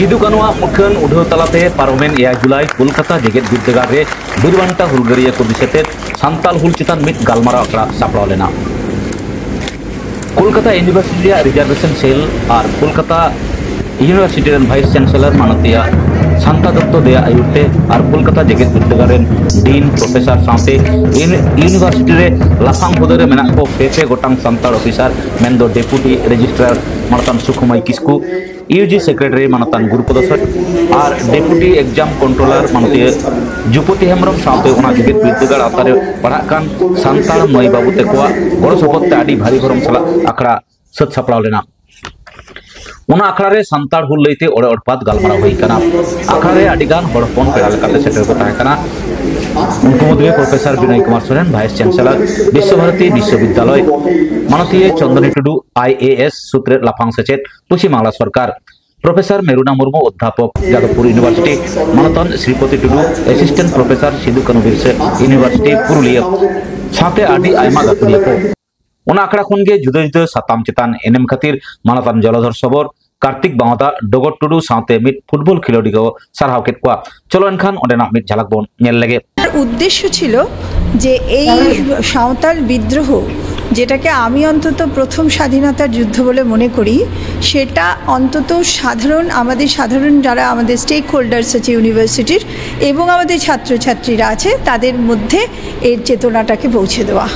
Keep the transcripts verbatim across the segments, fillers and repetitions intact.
ᱥᱤᱫᱩ ᱠᱟᱹᱱᱩᱣᱟᱜ ᱢᱩᱴᱷᱟᱹᱱ ᱩᱰᱷᱟᱹᱣ ᱛᱟᱞᱟᱛᱮ ᱯᱟᱨᱚᱢᱮᱱ ᱮᱭᱟᱭ ᱡᱩᱞᱟᱭ ᱠᱳᱞᱠᱟᱛᱟ ᱡᱮᱜᱮᱛ ᱵᱤᱨᱫᱟᱹᱜᱟᱲ ᱨᱮ ᱵᱤᱨ ᱵᱟᱱᱴᱟ ᱦᱩᱞᱜᱟᱹᱨᱤᱭᱟᱹ ᱠᱚ ᱫᱤᱥᱟᱹᱛᱮ ᱥᱟᱱᱛᱟᱲ ᱦᱩᱞ ᱪᱮᱛᱟᱱ ᱢᱤᱫ ᱜᱟᱞᱢᱟᱨᱟᱣ ᱟᱠᱷᱲᱟ ᱥᱟᱯᱲᱟᱣ ᱞᱮᱱᱟ᱾ ᱠᱳᱞᱠᱟᱛᱟ ᱤᱭᱩᱱᱤᱵᱷᱟᱨᱥᱤᱴᱤ ᱨᱮᱭᱟᱜ ᱨᱤᱡᱟᱨᱵᱷᱮᱥᱚᱱ ᱥᱮᱞ ᱟᱨ ᱠᱳᱞᱠᱟᱛᱟ ᱤᱭᱩᱱᱤᱵᱷᱟᱨᱥᱤᱴᱤ ᱨᱮᱱ ᱵᱷᱟᱭᱤᱥ ᱪᱟᱱᱥᱮᱞᱚᱨ ᱢᱟᱱᱚᱛᱤᱭᱟ ᱥᱟᱱᱛᱟ ᱫᱚᱛᱛᱚ ᱫᱮᱭᱟ ᱟᱹᱭᱩᱨ ᱛᱮ ᱟᱨ ᱠᱳᱞᱠᱟᱛᱟ ᱡᱮᱜᱮᱛ ᱵᱤᱨᱫᱟᱹᱜᱟᱲ ᱨᱮᱱ ᱰᱤᱱ, ᱯᱨᱚᱯᱷᱮᱥᱚᱨ ᱥᱟᱶᱛᱮ ᱤᱭᱩᱱᱤ-, ᱤᱭᱩᱱᱤᱵᱷᱟᱨᱥᱤᱴᱤ ᱨᱮ ᱞᱟᱯᱷᱟᱝ ᱦᱩᱫᱟᱹ ᱨᱮ ᱢᱮᱱᱟᱜ ᱠᱚ ᱯᱮ ᱯᱮ ᱜᱚᱴᱟᱝ ᱥᱟᱱᱛᱟᱲ ᱚᱯᱷᱤᱥᱟᱨ, ᱢᱮᱱᱫᱚ ᱰᱮᱯᱩᱴᱤ ᱨᱮᱡᱤᱥᱴᱨᱟᱨ ᱢᱟᱱᱚᱛᱟᱱ ᱥᱩᱠᱷᱩᱢᱟᱭ ᱠᱤᱥᱠᱩ, ᱤᱭᱩ ᱡᱤ ᱥᱮᱠᱨᱮᱴᱟᱨᱤ ᱢᱟᱱᱚᱛᱟᱱ ᱜᱩᱨᱩᱯᱚᱫᱚ ᱥᱚᱨᱮᱱ ᱟᱨ ᱰᱮᱯᱩᱴᱤ ᱮᱠᱡᱟᱢ ᱠᱚᱱᱴᱨᱳᱞᱟᱨ ᱢᱟᱱᱚᱛᱤᱭᱟᱹ ᱡᱩᱯᱚᱛᱤ ᱦᱮᱢᱵᱨᱚᱢ ᱥᱟᱶᱛᱮ ᱚᱱᱟ ᱡᱮᱜᱮᱛ ᱵᱤᱨᱫᱟᱹᱜᱟᱲ ᱟᱣᱛᱟ ᱨᱮ ᱯᱟᱲᱦᱟᱜ ᱠᱟᱱ ᱥᱟᱱᱛᱟᱲ ᱢᱟᱹᱭ ᱵᱟᱹᱵᱩ ᱛᱟᱠᱚᱣᱟᱜ ᱜᱚᱲᱚ ᱥᱚᱯᱚᱦᱚᱫ ᱛᱮ ᱟᱹᱰᱤ ᱵᱷᱟᱹᱨᱤ ᱵᱷᱚᱨᱚᱢ ᱥᱟᱞᱟᱜ ᱟᱠᱷᱲᱟ ᱥᱟᱹᱛ ᱥᱟᱯᱲᱟᱣ ᱞᱮᱱᱟ᱾ ᱚᱱᱟ ᱟᱠᱷᱲᱟ ᱨᱮ ᱥᱟᱱᱛᱟᱲ ᱦᱩᱞ ᱞᱟᱹᱭᱛᱮ ᱚᱲᱮ ᱚᱲᱯᱟᱛ ᱜᱟᱞᱢᱟᱨᱟᱣ ᱦᱩᱭ ᱟᱠᱟᱱᱟ᱾ ᱟᱠᱷᱲᱟ ᱨᱮ ᱟᱹᱰᱤ ᱜᱟᱱ ᱦᱚᱲ ᱦᱚᱯᱚᱱ ᱯᱮᱲᱟ ᱞᱮᱠᱟᱛᱮ ᱥᱮᱴᱮᱨ ᱠᱚ ᱛᱟᱦᱮᱸ ᱠᱟᱱᱟ᱾ ᱩᱱᱠᱩ ᱢᱩᱫᱽᱨᱮ professor Binoy Kumar Soren, vice chancellor, Visva Bharati ᱵᱤᱥᱥᱚᱵᱤᱫᱽᱫᱟᱞᱚᱭ, ᱢᱟᱱᱚᱛᱤᱭᱟᱹ ᱪᱚᱱᱫᱚᱱᱤ ᱴᱩᱰᱩ, ᱟᱭ ᱮ ᱮᱥ, ᱥᱩᱛᱨᱮᱫ ᱞᱟᱯᱷᱟᱝ ᱥᱮᱪᱮᱫ, ᱯᱚᱪᱷᱤᱢ ᱵᱟᱝᱞᱟ ᱥᱚᱨᱠᱟᱨ, ᱯᱨᱚᱯᱷᱮᱥᱚᱨ ᱢᱮᱨᱩᱱᱟ ᱢᱩᱨᱢᱩ, ᱚᱫᱽᱫᱷᱟᱯᱚᱠ, ᱡᱟᱫᱚᱵᱯᱩᱨ ᱤᱭᱩᱱᱤᱵᱷᱟᱨᱥᱤᱴᱤ, ᱢᱟᱱᱚᱛᱟᱱ Sripati Tudu, assistant professor, Sido Kanhu Birsa university, Purulia, ᱥᱟᱶᱛᱮ ᱟᱹᱰᱤ ᱟᱭᱢᱟ ᱜᱟᱹᱠᱷᱩᱲᱤᱭᱟᱹ ᱠᱚ᱾ ᱚᱱᱟ ᱟᱠᱷᱲᱟ ᱠᱷᱚᱱ ᱜᱮ ᱡᱩᱫᱟᱹ ᱡᱩᱫᱟᱹ ᱥᱟᱛᱟᱢ ᱪᱮᱛᱟᱱ ᱮᱱᱮᱢ ᱠᱷᱟᱹᱛᱤᱨ ᱢᱟᱱᱚᱛᱟᱱ ᱡᱚᱞᱚᱫᱷᱚᱨ ᱥᱚᱵᱚᱨ, ᱠᱟᱨᱛᱤᱠ ᱵᱟᱣᱫᱟ, ᱰᱚᱜᱚᱨ ᱴᱩᱰᱩ ᱥᱟᱶᱛᱮ ᱢᱤᱫ ᱯᱷᱩᱴᱵᱚᱞ ᱠᱷᱮᱞᱳᱰᱤ ᱠᱚ ᱥᱟᱨᱦᱟᱣ ᱠᱮᱫ ᱠᱚᱣᱟ᱾ ᱪᱚᱞᱚ ᱮᱱᱠᱷᱟᱱ ᱚᱸᱰᱮᱱᱟᱜ ᱢᱤᱫ ᱡᱷᱟᱞᱟᱠ ᱵᱚᱱ ᱧᱮᱞ ᱞᱮᱜᱮ᱾ উদ্দেশ্য ছিল যে এই সাঁওতাল বিদ্রোহ, যেটাকে আমি অন্তত প্রথম স্বাধীনতার যুদ্ধ বলে মনে করি, সেটা অন্তত সাধারণ, আমাদের সাধারণ যারা আমাদের স্টেক হোল্ডার্স আছে ইউনিভার্সিটির এবং আমাদের ছাত্রছাত্রীরা আছে, তাদের মধ্যে এর চেতনাটাকে পৌঁছে দেওয়া।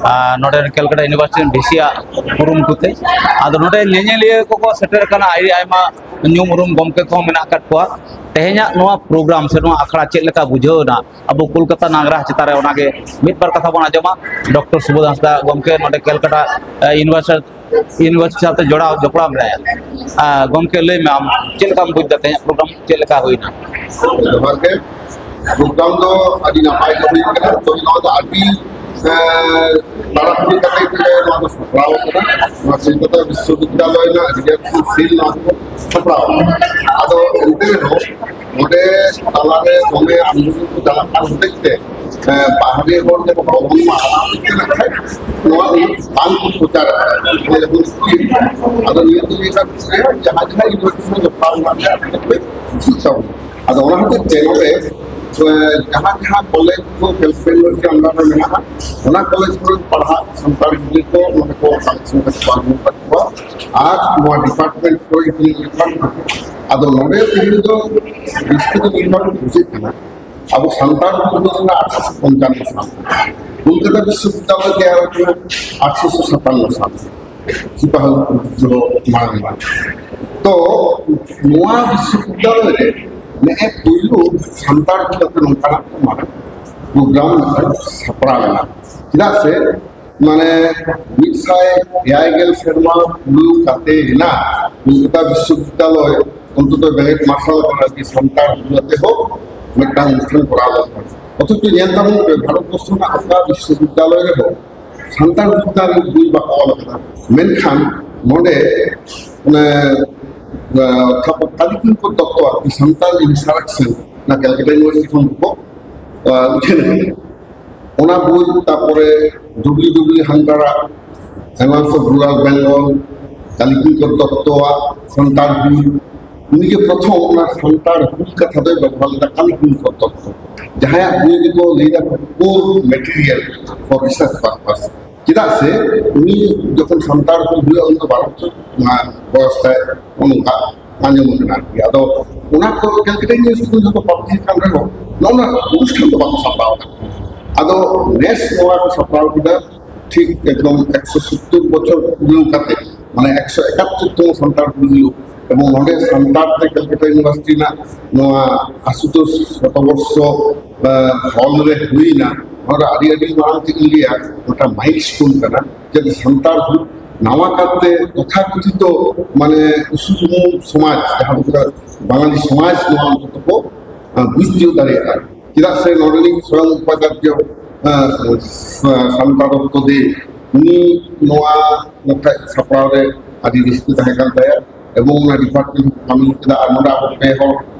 ᱟᱨ ᱱᱚᱰᱮ ᱠᱮᱞᱠᱟᱴᱟ ᱤᱭᱩᱱᱤᱵᱷᱟᱨᱥᱤᱴᱤ ᱨᱮᱱ ᱵᱷᱤᱥᱤᱭᱟᱜ ᱩᱯᱨᱩᱢ ᱠᱚᱛᱮ᱾ ᱟᱫᱚ ᱱᱚᱰᱮ ᱧᱮᱧᱮᱞᱤᱭᱟᱹ ᱠᱚᱠᱚ ᱥᱮᱴᱮᱨ ᱟᱠᱟᱱᱟ, ᱟᱹᱰᱤ ᱟᱭᱢᱟ ᱧᱩᱢ ᱩᱨᱩᱢ ᱜᱚᱢᱠᱮ ᱠᱚᱦᱚᱸ ᱢᱮᱱᱟᱜ ᱟᱠᱟᱫ ᱠᱚᱣᱟ᱾ ᱛᱮᱦᱮᱧᱟᱜ ᱱᱚᱣᱟ ᱯᱨᱳᱜᱨᱟᱢ ᱥᱮ ᱱᱚᱣᱟ ᱟᱠᱷᱲᱟ ᱪᱮᱫ ᱞᱮᱠᱟ ᱵᱩᱡᱷᱟᱹᱣ ᱮᱱᱟ? ᱟᱵᱚ ᱠᱳᱞᱠᱟᱛᱟ ᱱᱟᱜᱽᱨᱟᱦ ᱪᱮᱛᱟᱱ ᱨᱮ ᱚᱱᱟᱜᱮ ᱢᱤᱫ ᱵᱟᱨ ᱠᱟᱛᱷᱟ ᱵᱚᱱ ᱟᱸᱡᱚᱢᱟ᱾ ᱰᱚᱠᱴᱚᱨ ᱥᱩᱵᱳᱫᱷ ᱦᱟᱸᱥᱫᱟ ᱜᱚᱢᱠᱮ ᱱᱚᱰᱮ ᱠᱮᱞᱠᱟᱴᱟ ᱤᱭᱩᱱᱤᱵᱷᱟᱨᱥᱤᱴᱤ ᱥᱟᱶᱛᱮ ᱡᱚᱲᱟᱣ ᱡᱚᱯᱲᱟᱣ ᱢᱮᱱᱟᱭᱟ᱾ ᱟᱨ ᱜᱚᱢᱠᱮ, ᱞᱟᱹᱭ ᱢᱮ, ᱟᱢ ᱪᱮᱫ ᱞᱮᱠᱟᱢ ᱵᱩᱡᱽ ᱮᱫᱟ ᱛᱮᱦᱮᱧᱟᱜ ᱯᱨᱳᱜᱨᱟᱢ ᱪᱮᱫ ᱞᱮᱠᱟ ᱦᱩᱭᱱᱟ? ᱡᱚᱦᱟᱨ ᱜᱮ᱾ ᱯᱨᱳᱜᱨᱟᱢ ᱫᱚ ᱟᱹᱰᱤ ᱱᱟᱯᱟᱭ ᱜᱮ ᱦᱩᱭ ᱠᱟᱱᱟ᱾ ᱛᱚᱵᱮ ᱱᱚᱣᱟ ᱫᱚ ᱟᱹᱰᱤ, ᱮ, ᱛᱟᱲᱟᱛᱟᱲᱤ ᱠᱟᱛᱮ ᱜᱮ ᱱᱚᱣᱟ ᱫᱚ ᱥᱟᱯᱲᱟᱣ ᱠᱟᱱᱟ᱾ ᱱᱚᱣᱟ ᱠᱳᱞᱠᱟᱛᱟ ᱵᱤᱥᱥᱚᱵᱤᱫᱽᱫᱟᱞᱚᱭ ᱨᱮᱱᱟᱜ ᱨᱤᱡᱟᱨᱵᱷᱮᱥᱚᱱ ᱥᱮᱞ ᱱᱚᱣᱟ ᱫᱚ ᱥᱟᱯᱲᱟᱣ ᱠᱟᱱᱟ᱾ ᱟᱫᱚ ᱮᱱᱛᱮ ᱨᱮᱦᱚᱸ ᱱᱚᱰᱮ ᱛᱟᱞᱟᱨᱮ ᱫᱚᱢᱮ ᱟᱱᱫᱳᱞᱚᱱ ᱠᱚ ᱪᱟᱞᱟᱜ ᱠᱟᱱ ᱦᱚᱛᱮᱡ ᱛᱮ, ᱮ, ᱵᱟᱦᱨᱮ ᱦᱚᱲ ᱫᱚ ᱵᱟᱵᱚᱱ ᱢᱟ ᱟᱨᱟᱢ ᱛᱮ ᱱᱟᱠᱷᱟᱡ ᱱᱚᱣᱟ ᱫᱚ ᱵᱟᱝ ᱠᱚ ᱯᱨᱚᱪᱟᱨ ᱟᱠᱟᱫᱟ᱾ ᱱᱚᱣᱟ ᱡᱮᱢᱚᱱ ᱥᱠᱨᱤᱱ᱾ ᱟᱫᱚ ᱱᱤᱭᱟᱹ ᱫᱚ ᱱᱤᱭᱟᱹ ᱠᱟᱛᱮ ᱡᱟᱦᱟᱸ ᱡᱟᱦᱟᱸ ᱤᱭᱩᱱᱤᱵᱷᱟᱨᱥᱤᱴᱤ ᱨᱮ ᱡᱚᱯᱲᱟᱣ ᱢᱮᱱᱟᱜ ᱞᱮᱭᱟ, ᱟᱯᱮ ᱠᱚᱯᱮ ᱦᱤᱡᱩᱜ ᱛᱟᱵᱚᱱᱟ᱾ ᱟᱫᱚ ᱚᱱᱟ ᱦᱚᱛᱮᱡ ᱛᱮ ᱱᱚᱰᱮ, ᱮ, ᱡᱟᱦᱟᱸ ᱡᱟᱦᱟᱸ ᱠᱚᱞᱮᱡᱽ ᱠᱚ ᱠᱮᱞᱯᱮᱱ ᱨᱮ ᱟᱱᱰᱟᱨ ᱨᱮ ᱢᱮᱱᱟᱜᱼᱟ, ᱚᱱᱟ ᱠᱚᱞᱮᱡᱽ ᱠᱚᱨᱮ ᱯᱟᱲᱦᱟᱜ ᱥᱟᱱᱛᱟᱲ ᱜᱤᱫᱽᱨᱟᱹ ᱠᱚ ᱱᱚᱰᱮ ᱠᱚ ᱠᱟᱞᱮᱠᱥᱚᱱ ᱠᱟᱛᱮ ᱠᱚ ᱟᱹᱜᱩ ᱟᱠᱟᱫ ᱠᱚᱣᱟ᱾ ᱟᱨ ᱱᱚᱣᱟ ᱰᱤᱯᱟᱨᱴᱢᱮᱱᱴ ᱠᱚᱨᱮ ᱡᱚᱛᱚ ᱰᱤᱯᱟᱨᱴᱢᱮᱱᱴ, ᱟᱫᱚ ᱱᱚᱰᱮ ᱛᱮᱦᱮᱧ ᱫᱚ ᱵᱤᱥᱱᱩ ᱫᱚ ᱱᱤᱨᱢᱟᱬ ᱵᱩᱡᱷᱟᱹᱜ ᱠᱟᱱᱟ᱾ ᱟᱵᱚ ᱥᱟᱱᱛᱟᱲ ᱦᱩᱞ ᱨᱮᱱᱟᱜ ᱟᱴᱷᱨᱚᱥᱚ ᱯᱚᱧᱪᱟᱱᱱᱚ ᱥᱟᱞ, ᱠᱳᱞᱠᱟᱛᱟ ᱵᱤᱥᱥᱚᱵᱤᱫᱽᱫᱟᱞᱚᱭ ᱛᱮᱭᱟᱨ ᱟᱠᱟᱱᱟ ᱟᱴᱷᱨᱚᱥᱚ ᱥᱟᱛᱟᱱᱱᱚ ᱥᱟᱞ, ᱥᱤᱯᱟᱦᱤ ᱵᱤᱫᱽᱫᱨᱳᱦᱚ ᱢᱟᱲᱟᱝ ᱢᱟᱲᱟᱝ᱾ ᱛᱚ ᱱᱚᱣᱟ ᱵᱤᱥᱥᱚᱵᱤᱫᱽᱫᱟᱞᱚᱭ ᱨᱮ ᱱᱮᱜᱼᱮ ᱯᱩᱭᱞᱩ ᱥᱟᱱᱛᱟᱲ ᱤᱫᱤ ᱠᱟᱛᱮ ᱱᱚᱝᱠᱟᱱᱟᱜ ᱢᱟᱨᱟᱝ ᱯᱨᱳᱜᱨᱟᱢ ᱢᱤᱫᱴᱟᱝ ᱥᱟᱯᱲᱟᱣ ᱮᱱᱟ᱾ ᱪᱮᱫᱟᱜ ᱥᱮ ᱢᱟᱱᱮ ᱢᱤᱫ ᱥᱟᱭ ᱮᱭᱟᱭ ᱜᱮᱞ ᱥᱮᱨᱢᱟ ᱯᱩᱨᱟᱹᱣ ᱠᱟᱛᱮ ᱮᱱᱟ ᱠᱳᱞᱠᱟᱛᱟ ᱵᱤᱥᱥᱚᱵᱤᱫᱽᱫᱟᱞᱚᱭ ᱚᱱᱛᱚᱛᱚ ᱵᱮᱸᱜᱮᱫ ᱢᱟᱨᱥᱟᱞ ᱟᱠᱟᱱᱟ ᱡᱮ ᱥᱟᱱᱛᱟᱲ ᱦᱩᱞ ᱟᱛᱮ ᱦᱚᱸ ᱢᱤᱫᱴᱟᱝ ᱚᱱᱩᱥᱴᱷᱟᱱ ᱠᱚᱨᱟᱣ ᱫᱚᱨᱠᱟᱨ᱾ ᱚᱛᱷᱚᱪᱚ ᱧᱮᱞ ᱛᱟᱵᱚᱱ ᱯᱮ, ᱵᱷᱟᱨᱚᱛ ᱵᱚᱨᱥᱚ ᱨᱮᱱᱟᱜ ᱚᱠᱟ ᱵᱤᱥᱥᱚᱵᱤᱫᱽᱫᱟᱞᱚᱭ ᱨᱮᱦᱚᱸ ᱥᱟᱱᱛᱟᱲ ᱦᱩᱞ ᱪᱮᱛᱟᱱ ᱨᱮ ᱵᱳᱭ ᱵᱟᱠᱚ ᱚᱞ ᱟᱠᱟᱫᱟ᱾ ᱢᱮᱱᱠᱷᱟᱱ ᱱᱚᱰᱮ ᱚᱱᱮ, ᱟᱸ, ᱛᱷᱟᱯᱚ-, ᱠᱟᱞᱤ ᱠᱤᱝᱠᱚᱨ ᱫᱚᱛᱛᱚ ᱟᱨᱠᱤ ᱥᱟᱱᱛᱟᱲ ᱤᱱᱥᱟᱨᱟᱠᱥᱚᱱ ᱚᱱᱟ ᱠᱮᱞᱠᱟᱴᱟ ᱤᱭᱩᱱᱤᱵᱷᱟᱨᱥᱤᱴᱤ ᱠᱷᱚᱱ ᱠᱚ, ᱟᱸ, ᱩᱪᱷᱟᱹᱱ ᱟᱠᱟᱫᱟ᱾ ᱚᱱᱟ ᱵᱳᱭ, ᱛᱟᱨᱯᱚᱨᱮ ᱰᱩᱵᱞᱤ ᱰᱩᱵᱞᱤ ᱦᱟᱱᱛᱟᱲᱟ, ᱮᱱᱟᱱᱥ ᱚᱯᱷ ᱨᱩᱨᱟᱞ ᱵᱮᱝᱜᱚᱞ, ᱠᱟᱞᱤ ᱠᱤᱝᱠᱚᱨ ᱫᱚᱛᱛᱚᱣᱟᱜ ᱥᱟᱱᱛᱟᱲ ᱦᱩᱞ, ᱩᱱᱤᱜᱮ ᱯᱨᱚᱛᱷᱚᱢ ᱚᱱᱟ ᱥᱟᱱᱛᱟᱲ ᱦᱩᱞ ᱠᱟᱛᱷᱟ ᱫᱚᱭ ᱵᱮᱵᱚᱦᱟᱨ ᱞᱮᱫᱟ, ᱠᱟᱞᱤ ᱠᱤᱝᱠᱚᱨ ᱫᱚᱛᱛᱚ, ᱡᱟᱦᱟᱸᱭᱟᱜ ᱵᱳᱭ ᱜᱮᱠᱚ ᱞᱟᱹᱭ ᱫᱟ core material for research purpose᱾ ᱪᱮᱫᱟᱜ ᱥᱮ ᱩᱱᱤ ᱡᱚᱠᱷᱚᱱ ᱥᱟᱱᱛᱟᱲ ᱦᱩᱞ ᱦᱩᱭᱩᱜᱼᱟ, ᱩᱱᱤ ᱫᱚ ᱵᱟᱨᱚ ᱵᱚᱪᱷᱚᱨ ᱚᱱᱟ ᱵᱚᱭᱚᱥ ᱛᱟᱭ, ᱱᱚᱜᱼᱚ ᱱᱚᱝᱠᱟ ᱟᱸᱡᱚᱢ ᱠᱟᱱᱟ ᱟᱨᱠᱤ᱾ ᱟᱫᱚ ᱚᱱᱟ ᱠᱚ ᱠᱮᱞᱠᱟᱴᱟ ᱤᱭᱩᱱᱤᱵᱷᱟᱨᱥᱤᱴᱤ ᱠᱷᱚᱱ ᱡᱚᱛᱚ ᱯᱟᱵᱽᱞᱤᱠ ᱠᱟᱱ ᱨᱮᱦᱚᱸ, ᱱᱚᱜᱼᱚ ᱱᱚᱣᱟ ᱚᱱᱩᱥᱴᱷᱟᱱ ᱫᱚ ᱵᱟᱠᱚ ᱥᱟᱯᱲᱟᱣ ᱟᱠᱟᱫ᱾ ᱟᱫᱚ ᱱᱮᱥ ᱱᱚᱣᱟ ᱠᱚ ᱥᱟᱯᱲᱟᱣ ᱠᱮᱫᱟ᱾ ᱴᱷᱤᱠ ᱮᱠᱫᱚᱢ ᱮᱠᱥᱚ ᱥᱳᱛᱛᱳᱨ ᱵᱚᱪᱷᱚᱨ ᱯᱩᱨᱟᱹᱣ ᱠᱟᱛᱮ, ᱢᱟᱱᱮ ᱮᱠᱥᱚ ᱮᱠᱟᱛᱛᱳᱨ ᱛᱚᱢᱚ ᱥᱟᱱᱛᱟᱲ ᱦᱩᱞ ᱦᱩᱭᱩᱜ, ᱮᱵᱚᱝ ᱱᱚᱰᱮ ᱥᱟᱱᱛᱟᱲ ᱛᱮ ᱠᱮᱞᱠᱟᱴᱟ ᱤᱭᱩᱱᱤᱵᱷᱟᱨᱥᱤᱴᱤ ᱨᱮᱱᱟᱜ ᱱᱚᱣᱟ ᱟᱥᱩᱛᱳᱥ ᱥᱚᱛᱚᱵᱚᱨᱥᱚ ᱦᱚᱞ ᱨᱮ ᱦᱩᱭᱱᱟ᱾ ᱱᱚᱣᱟ ᱫᱚ ᱟᱹᱰᱤ ᱟᱹᱰᱤ ᱢᱟᱨᱟᱝ ᱪᱮᱫ ᱤᱧ ᱞᱟᱹᱭᱟ, ᱢᱤᱫᱴᱟᱝ ᱢᱟᱭᱤᱞᱥᱴᱳᱱ ᱠᱟᱱᱟ᱾ ᱡᱮ ᱥᱟᱱᱛᱟᱲ ᱦᱩᱞ ᱱᱟᱣᱟ ᱠᱟᱨᱛᱮ ᱛᱚᱛᱷᱟᱠᱚᱛᱷᱤᱛᱚ ᱢᱟᱱᱮ ᱩᱥᱩᱞ ᱩᱢᱩᱞ ᱥᱚᱢᱟᱡᱽ, ᱡᱟᱦᱟᱸ ᱫᱚ ᱵᱟᱝᱟᱞᱤ ᱥᱚᱢᱟᱡᱽ, ᱱᱚᱣᱟ ᱚᱱᱛᱚᱛᱚ ᱠᱚ ᱵᱩᱡᱽ ᱛᱤᱭᱳᱜ ᱫᱟᱲᱮᱭᱟᱜᱼᱟ᱾ ᱪᱮᱫᱟᱜ ᱥᱮ ᱱᱚᱰᱮᱱᱤᱡ ᱥᱚᱭᱚᱝ ᱩᱯᱟᱪᱟᱨᱡᱚ ᱥᱟᱱᱛᱟᱲ ᱨᱚᱛᱱᱚ ᱫᱮ, ᱩᱱᱤ ᱱᱚᱣᱟ ᱱᱟᱠᱷᱟ ᱥᱟᱯᱲᱟᱣ ᱨᱮ ᱟᱹᱰᱤ ᱨᱟᱹᱥᱠᱟᱹ ᱛᱟᱦᱮᱸ ᱠᱟᱱ ᱛᱟᱭᱟ, ᱮᱵᱚᱝ ᱚᱱᱟ ᱰᱤᱯᱟᱨᱴᱢᱮᱱᱴ ᱠᱚ ᱠᱟᱹᱢᱤ ᱠᱮᱫᱟ᱾ ᱟᱨ ᱱᱚᱰᱮ ᱟᱵᱚ ᱯᱮ ᱦᱚᱲ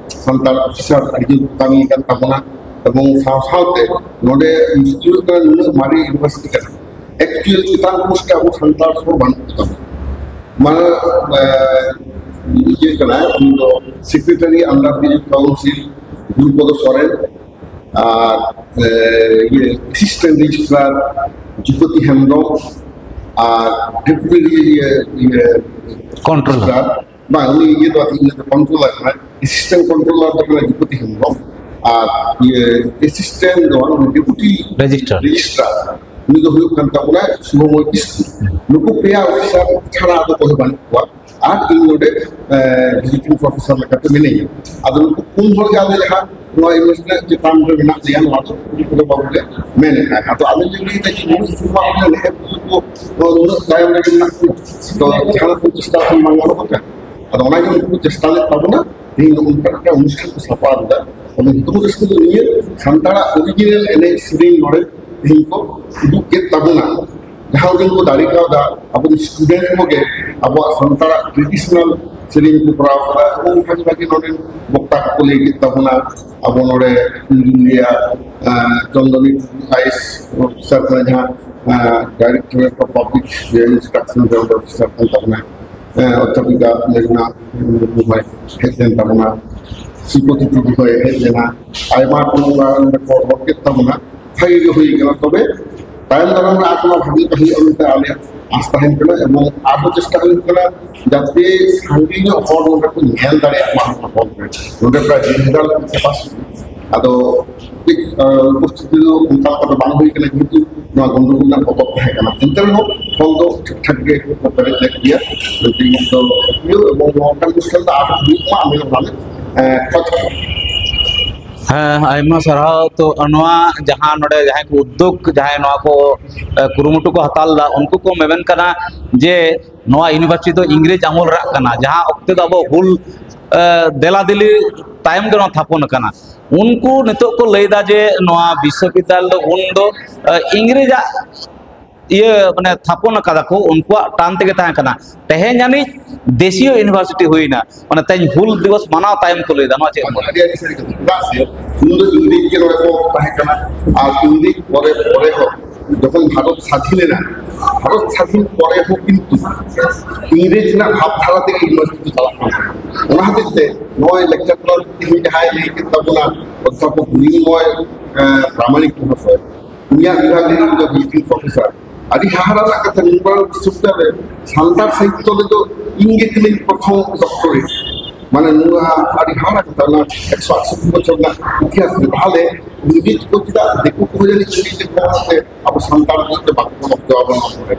ᱥᱟᱱᱛᱟᱲ ᱚᱯᱷᱤᱥᱟᱨ ᱟᱹᱰᱤ ᱡᱳᱨ ᱠᱚ ᱠᱟᱹᱢᱤ ᱠᱟᱱ ᱛᱟᱵᱚᱱᱟ᱾ ᱮᱵᱚᱝ ᱥᱟᱶ ᱥᱟᱶᱛᱮ ᱱᱚᱰᱮ ᱢᱩᱥᱠᱤᱞ ᱦᱩᱭᱩᱜ ᱠᱟᱱᱟ, ᱱᱩᱱᱟᱹᱜ ᱢᱟᱨᱮ ᱤᱭᱩᱱᱤᱵᱷᱟᱨᱥᱤᱴᱤ ᱠᱟᱱᱟ, ᱮᱠᱪᱩᱭᱮᱞ ᱪᱮᱛᱟᱱ ᱯᱳᱥᱴ ᱨᱮ ᱟᱵᱚ ᱥᱟᱱᱛᱟᱲ ᱦᱚᱲ ᱵᱟᱹᱱᱩᱜ ᱠᱚ ᱛᱟᱵᱚᱱᱟ᱾ ᱢᱟᱱᱮ ᱤᱭᱟᱹ ᱠᱟᱱᱟᱭ, ᱩᱱᱤ ᱫᱚ ᱥᱮᱠᱨᱮᱴᱟᱨᱤ ᱟᱱᱰᱟᱨ ᱜᱨᱮᱡᱩᱭᱮᱴ ᱠᱟᱣᱩᱱᱥᱤᱞ ᱜᱩᱨᱩᱯᱚᱫᱚ ᱥᱚᱨᱮᱱ, ᱟᱨ ᱤᱭᱟᱹ ᱮᱥᱤᱥᱴᱮᱱᱴ ᱨᱮᱡᱤᱥᱴᱨᱟᱨ ᱡᱩᱯᱚᱛᱤ ᱦᱮᱢᱵᱨᱚᱢ, ᱟᱨ ᱰᱮᱯᱩᱴᱤ ᱤᱭᱟᱹ ᱤᱭᱟᱹ ᱠᱚᱱᱴᱨᱳᱞᱟᱨ᱾ ᱵᱟᱝ, ᱩᱱᱤ ᱤᱭᱟᱹ ᱫᱚ ᱤᱧ ᱫᱚ ᱠᱚᱱᱴᱨᱳᱞᱟᱨ ᱠᱟᱱᱟᱭ, ᱮᱥᱤᱥᱴᱮᱱᱴ ᱠᱚᱱᱴᱨᱳᱞᱟᱨ ᱫᱚ ᱠᱟᱱᱟᱭ ᱡᱩᱯᱚᱛᱤ ᱦᱮᱢᱵᱨᱚᱢ, ᱟᱨ ᱤᱭᱟᱹ ᱮᱥᱤᱥᱴᱮᱱᱴ ᱫᱚ ᱵᱟᱝ, ᱰᱮᱯᱩᱴᱤ ᱨᱮᱡᱤᱥᱴᱨᱟᱨ᱾ ᱨᱮᱡᱤᱥᱴᱨᱟᱨ ᱩᱱᱤ ᱫᱚ ᱦᱩᱭᱩᱜ ᱠᱟᱱ ᱛᱟᱵᱚᱱᱟ ᱥᱩᱵᱷᱚᱢᱚᱭ ᱠᱤᱥᱠᱩ᱾ ᱱᱩᱠᱩ ᱯᱮᱭᱟ ᱚᱯᱷᱤᱥᱟᱨ ᱪᱷᱟᱲᱟ ᱟᱫᱚ ᱚᱠᱚᱭ ᱦᱚᱸ ᱵᱟᱹᱱᱩᱜ ᱠᱚᱣᱟ᱾ ᱟᱨ ᱤᱧ ᱱᱚᱰᱮ ᱵᱷᱤᱡᱤᱴᱤᱝ ᱯᱨᱚᱯᱷᱮᱥᱟᱨ ᱞᱮᱠᱟᱛᱮ ᱢᱤᱱᱟᱹᱧᱟ᱾ ᱟᱫᱚ ᱱᱩᱠᱩ ᱯᱩᱱ ᱦᱚᱲ ᱜᱮ ᱟᱞᱮ ᱡᱟᱦᱟᱸ ᱱᱚᱣᱟ ᱤᱭᱩᱱᱤᱵᱷᱟᱨᱥᱤᱴᱤ ᱨᱮᱱᱟᱜ ᱪᱮᱛᱟᱱ ᱨᱮ ᱢᱮᱱᱟᱜ ᱞᱮᱭᱟ, ᱱᱚᱣᱟ ᱫᱚ ᱠᱩᱲᱤ ᱠᱚᱫᱚ ᱵᱟᱵᱩ ᱞᱮ ᱢᱮᱱᱮᱫᱼᱟ᱾ ᱟᱫᱚ ᱟᱞᱮ ᱞᱮ ᱞᱟᱹᱭᱫᱟ ᱡᱮ ᱱᱩᱱᱟᱹᱜ ᱥᱮᱨᱢᱟ ᱦᱩᱭᱱᱟ, ᱱᱮᱦᱮ ᱠᱚ ᱱᱩᱱᱟᱹᱜ ᱛᱟᱭᱚᱢ ᱨᱮᱜᱮ ᱢᱮᱱᱟᱜ ᱠᱚᱣᱟ, ᱛᱚ ᱡᱟᱦᱟᱸ ᱠᱚ ᱪᱮᱥᱴᱟ ᱠᱷᱚᱱ ᱵᱟᱝ ᱜᱟᱱᱚᱜ ᱠᱟᱱᱟ᱾ ᱟᱫᱚ ᱚᱱᱟᱜᱮ ᱩᱱᱠᱩ ᱠᱚ ᱪᱮᱥᱴᱟ ᱞᱮᱫ ᱛᱟᱵᱚᱱᱟ, ᱛᱮᱦᱮᱧ ᱱᱚᱜᱼᱚ ᱱᱚᱝᱠᱟ ᱢᱤᱫᱴᱟᱝ ᱚᱱᱩᱥᱴᱷᱟᱱ ᱠᱚ ᱥᱟᱯᱲᱟᱣ ᱞᱮᱫᱟ᱾ ᱟᱫᱚ ᱱᱤᱛᱚᱜ ᱨᱟᱹᱥᱠᱟᱹ ᱫᱚ ᱱᱤᱭᱟᱹ ᱥᱟᱱᱛᱟᱲᱟᱜ ᱚᱨᱤᱡᱤᱱᱟᱞ ᱮᱱᱮᱡ ᱥᱮᱨᱮᱧ ᱱᱚᱰᱮ ᱛᱮᱦᱮᱧ ᱠᱚ ᱩᱫᱩᱜ ᱠᱮᱫ ᱛᱟᱵᱚᱱᱟ᱾ ᱡᱟᱦᱟᱸ ᱩᱰᱟᱹᱝ ᱠᱚ ᱫᱟᱲᱮ ᱠᱟᱣᱫᱟ, ᱟᱵᱚ ᱥᱴᱩᱰᱮᱱᱴ ᱠᱚᱜᱮ ᱟᱵᱚᱣᱟᱜ ᱥᱟᱱᱛᱟᱲᱟᱜ ᱴᱨᱮᱰᱤᱥᱚᱱᱟᱞ ᱥᱮᱨᱮᱧ ᱠᱚ ᱠᱚᱨᱟᱣ ᱠᱟᱫᱟ᱾ ᱮᱵᱚᱝ ᱵᱷᱟᱜᱤ ᱵᱷᱟᱜᱤ ᱱᱚᱰᱮ ᱵᱚᱠᱛᱟ ᱠᱚᱠᱚ ᱞᱟᱹᱭ ᱠᱮᱫ ᱛᱟᱵᱚᱱᱟ᱾ ᱟᱵᱚ ᱱᱚᱰᱮ ᱤᱧ ᱞᱟᱹᱭᱟ, ᱟᱸ, ᱪᱚᱱᱫᱚᱱᱤ ᱴᱩᱰᱩ ᱟᱭᱮᱥ ᱚᱯᱷᱤᱥᱟᱨ ᱠᱟᱱᱟ, ᱡᱟᱦᱟᱸ, ᱟᱸ, ᱰᱟᱭᱨᱮᱠᱴᱚᱨᱮᱴ ᱚᱯᱷ ᱯᱟᱵᱽᱞᱤᱠ ᱤᱱᱥᱴᱨᱟᱠᱥᱚᱱ ᱨᱮ ᱚᱸᱰᱮ ᱚᱯᱷᱤᱥᱟᱨ ᱠᱟᱱ ᱛᱟᱵᱚᱱᱟ᱾ ᱟᱸ, ᱚᱫᱽᱫᱷᱟᱯᱤᱠᱟ ᱢᱮᱜᱷᱱᱟ ᱢᱩᱨᱢᱩ ᱦᱚᱸᱭ ᱦᱮᱡ ᱞᱮᱱ ᱛᱟᱵᱚᱱᱟ, ᱥᱨᱤᱯᱚᱛᱤ ᱴᱩᱰᱩ ᱦᱚᱸᱭ ᱦᱮᱡ ᱞᱮᱱᱟ, ᱟᱭᱢᱟ ᱠᱚ ᱱᱚᱝᱠᱟ ᱱᱚᱰᱮ ᱠᱚ ᱦᱚᱲ ᱠᱮᱫ ᱛᱟᱵᱚᱱᱟ᱾ ᱵᱷᱟᱜᱤ ᱜᱮ ᱦᱩᱭ ᱠᱟᱱᱟ᱾ ᱛᱚᱵᱮ ᱛᱟᱭᱚᱢ ᱫᱟᱨᱟᱢ ᱨᱮ ᱟᱨᱦᱚᱸ ᱵᱷᱟᱜᱤ ᱠᱚ ᱦᱩᱭᱩᱜᱼᱟ ᱢᱮᱱᱛᱮ ᱟᱞᱮᱭᱟᱜ ᱟᱥ ᱛᱟᱦᱮᱱ ᱠᱟᱱᱟ, ᱮᱵᱚᱝ ᱟᱨᱦᱚᱸ ᱪᱮᱥᱴᱟ ᱦᱩᱭᱩᱜ ᱠᱟᱱᱟ ᱡᱟᱛᱮ ᱥᱟᱸᱜᱮ ᱧᱚᱜ ᱦᱚᱲ ᱱᱚᱰᱮ ᱠᱚ ᱧᱮᱞ ᱫᱟᱲᱮᱭᱟᱜ ᱢᱟ ᱱᱚᱣᱟ ᱦᱚᱞ ᱨᱮ᱾ ᱱᱚᱰᱮ ᱯᱨᱟᱭ ᱰᱮᱲ ᱦᱟᱡᱟᱨ ᱞᱮᱠᱟ ᱠᱮᱯᱟᱥᱤᱴᱤ, ᱟᱫᱚ ᱠᱟᱹᱡ, ᱟᱸ, ᱩᱯᱚᱥᱛᱷᱤᱛᱤ ᱫᱚ ᱚᱱᱠᱟ ᱞᱮᱠᱟ ᱫᱚ ᱵᱟᱝ ᱦᱩᱭ ᱠᱟᱱᱟ, ᱡᱮᱦᱮᱛᱩ ᱱᱚᱣᱟ ᱜᱚᱱᱰᱚᱜᱳᱞ ᱨᱮᱱᱟᱜ ᱵᱚᱛᱚᱨ ᱛᱟᱦᱮᱸ ᱠᱟᱱᱟ᱾ ᱮᱱᱛᱮ ᱨᱮᱦᱚᱸ ᱦᱚᱞ ᱫᱚ ᱴᱷᱤᱠ ᱴᱷᱟᱠ ᱜᱮ ᱯᱮᱨᱮᱡ ᱞᱮᱫ ᱜᱮᱭᱟ᱾ ᱛᱮᱦᱮᱧ ᱫᱚ ᱦᱩᱭᱩᱜ ᱮᱵᱚᱝ ᱱᱚᱝᱠᱟᱱ ᱚᱱᱩᱥᱴᱷᱟᱱ ᱫᱚ ᱟᱨ ᱦᱩᱭᱩᱜ ᱢᱟ, ᱟᱞᱮ ᱚᱱᱟ ᱞᱮ, ᱮᱸ, ᱠᱷᱚᱡᱽ ᱠᱟᱱᱟ᱾ ᱦᱮᱸ, ᱟᱭᱢᱟ ᱥᱟᱨᱦᱟᱣ᱾ ᱛᱚ, ᱱᱚᱣᱟ ᱡᱟᱦᱟᱸ ᱱᱚᱰᱮ ᱡᱟᱦᱟᱸᱭ ᱠᱚ ᱩᱫᱽᱫᱳᱜᱽ, ᱡᱟᱦᱟᱸᱭ ᱱᱚᱣᱟ ᱠᱚ, ᱮ, ᱠᱩᱨᱩᱢᱩᱴᱩ ᱠᱚ ᱦᱟᱛᱟᱣ ᱞᱮᱫᱟ, ᱩᱱᱠᱩ ᱠᱚ ᱢᱮᱢᱮᱱ ᱠᱟᱱᱟ ᱡᱮ ᱱᱚᱣᱟ ᱤᱭᱩᱱᱤᱵᱷᱟᱨᱥᱤᱴᱤ ᱫᱚ ᱤᱝᱨᱮᱡᱽ ᱟᱢᱚᱞ ᱨᱮᱱᱟᱜ ᱠᱟᱱᱟ, ᱡᱟᱦᱟᱸ ᱚᱠᱛᱮ ᱫᱚ ᱟᱵᱚ ᱦᱩᱞ, ᱮ, ᱫᱮᱞᱟ ᱫᱮᱞᱤ ᱛᱟᱭᱚᱢ ᱜᱮ ᱱᱚᱣᱟ ᱛᱷᱟᱯᱚᱱ ᱟᱠᱟᱱᱟ᱾ ᱩᱱᱠᱩ ᱱᱤᱛᱚᱜ ᱠᱚ ᱞᱟᱹᱭᱫᱟ ᱡᱮ ᱱᱚᱣᱟ ᱵᱤᱥᱥᱚᱵᱤᱫᱽᱫᱟᱞᱚᱭ ᱫᱚ ᱩᱱ ᱫᱚ, ᱮ, ᱤᱝᱨᱮᱡᱽᱟᱜ ᱤᱭᱟᱹ, ᱢᱟᱱᱮ, ᱛᱷᱟᱯᱚᱱ ᱟᱠᱟᱫᱟ ᱠᱚ, ᱩᱱᱠᱩᱣᱟᱜ ᱴᱟᱱ ᱛᱮᱜᱮ ᱛᱟᱦᱮᱸ ᱠᱟᱱᱟ᱾ ᱛᱮᱦᱮᱧ ᱟᱹᱱᱤᱡ ᱫᱮᱥᱤᱭᱚ ᱤᱭᱩᱱᱤᱵᱷᱟᱨᱥᱤᱴᱤ ᱦᱩᱭᱱᱟ, ᱢᱟᱱᱮ, ᱛᱮᱦᱮᱧ ᱦᱩᱞ ᱫᱤᱵᱚᱥ ᱢᱟᱱᱟᱣ ᱛᱟᱭᱚᱢ ᱠᱚ ᱞᱟᱹᱭᱫᱟ, ᱱᱚᱣᱟ ᱪᱮᱫ ᱮᱢ ᱢᱚᱱᱮᱭᱟ? ᱟᱹᱰᱤ ᱟᱹᱰᱤ ᱥᱟᱹᱨᱤ ᱠᱟᱛᱷᱟ᱾ ᱪᱮᱫᱟᱜ ᱥᱮ ᱩᱱ ᱫᱚ ᱤᱝᱨᱮᱡᱽ ᱜᱮ ᱱᱚᱰᱮ ᱠᱚ ᱛᱟᱦᱮᱸ ᱠᱟᱱᱟ, ᱟᱨ ᱤᱝᱨᱮᱡᱽ ᱯᱚᱨᱮ ᱯᱚᱨᱮ ᱦᱚᱸ ᱡᱚᱠᱷᱚᱱ ᱵᱷᱟᱨᱚᱛ ᱥᱟᱫᱷᱤᱱ ᱮᱱᱟ, ᱵᱷᱟᱨᱚᱛ ᱥᱟᱫᱷᱤᱱ ᱯᱚᱨᱮ ᱦᱚᱸ ᱠᱤᱱᱛᱩ ᱤᱝᱨᱮᱡᱽ ᱨᱮᱱᱟᱜ ᱵᱷᱟᱵᱽᱫᱷᱟᱨᱟ ᱛᱮᱜᱮ ᱤᱭᱩᱱᱤᱵᱷᱟᱨᱥᱤᱴᱤ ᱪᱟᱞᱟᱜ ᱠᱟᱱ ᱛᱟᱦᱮᱸᱫ᱾ ᱚᱱᱟ ᱦᱚᱛᱮᱡ ᱛᱮ ᱱᱚᱜᱼᱚᱭ ᱞᱮᱠᱪᱟᱨ ᱠᱞᱟᱨᱠ ᱛᱮᱦᱮᱧ ᱡᱟᱦᱟᱸᱭ ᱞᱟᱹᱭ ᱠᱮᱫ ᱛᱟᱵᱚᱱᱟ, ᱚᱫᱽᱫᱷᱟᱯᱚᱠ ᱢᱨᱤᱱᱢᱚᱭ, ᱮᱸ, ᱯᱨᱟᱢᱟᱱᱤᱠ ᱢᱚᱦᱟᱥᱚᱭ, ᱩᱱᱤᱭᱟᱜ ᱵᱤᱵᱷᱟᱜᱽ ᱨᱮ ᱤᱧ ᱫᱚ visiting professor᱾ ᱟᱹᱰᱤ ᱦᱟᱦᱟᱲᱟ ᱨᱮᱱᱟᱜ ᱠᱟᱛᱷᱟ, ᱱᱤᱨᱢᱟᱬ ᱵᱤᱥᱥᱚᱵᱤᱫᱽᱫᱟᱞᱚᱭ ᱨᱮ ᱥᱟᱱᱛᱟᱲ ᱥᱟᱦᱤᱛᱛᱚ ᱨᱮᱫᱚ ᱤᱧ ᱜᱮ ᱠᱟᱹᱱᱟᱹᱧ ᱯᱨᱚᱛᱷᱚᱢ doctorate᱾ ᱢᱟᱱᱮ, ᱱᱚᱣᱟ ᱟᱹᱰᱤ ᱦᱟᱦᱟᱲᱟ ᱠᱟᱛᱷᱟ, ᱚᱱᱟ ᱮᱠᱥᱚ ᱟᱴᱥᱚᱴᱴᱤ ᱵᱚᱪᱷᱚᱨ ᱨᱮᱱᱟᱜ ᱤᱛᱤᱦᱟᱥ ᱨᱮ᱾ ᱛᱟᱦᱚᱞᱮ ᱤᱝᱨᱮᱡᱽ ᱠᱚ ᱪᱮᱫᱟᱜ ᱫᱤᱠᱩ ᱠᱚ ᱡᱟᱹᱱᱤᱡ ᱤᱝᱨᱮᱡᱽ ᱠᱚ ᱟᱵᱚ ᱥᱟᱱᱛᱟᱲ ᱠᱚ ᱵᱟᱠᱚ ᱚᱞ ᱦᱚᱪᱚ ᱟᱵᱚᱱᱟ ᱱᱚᱰᱮ?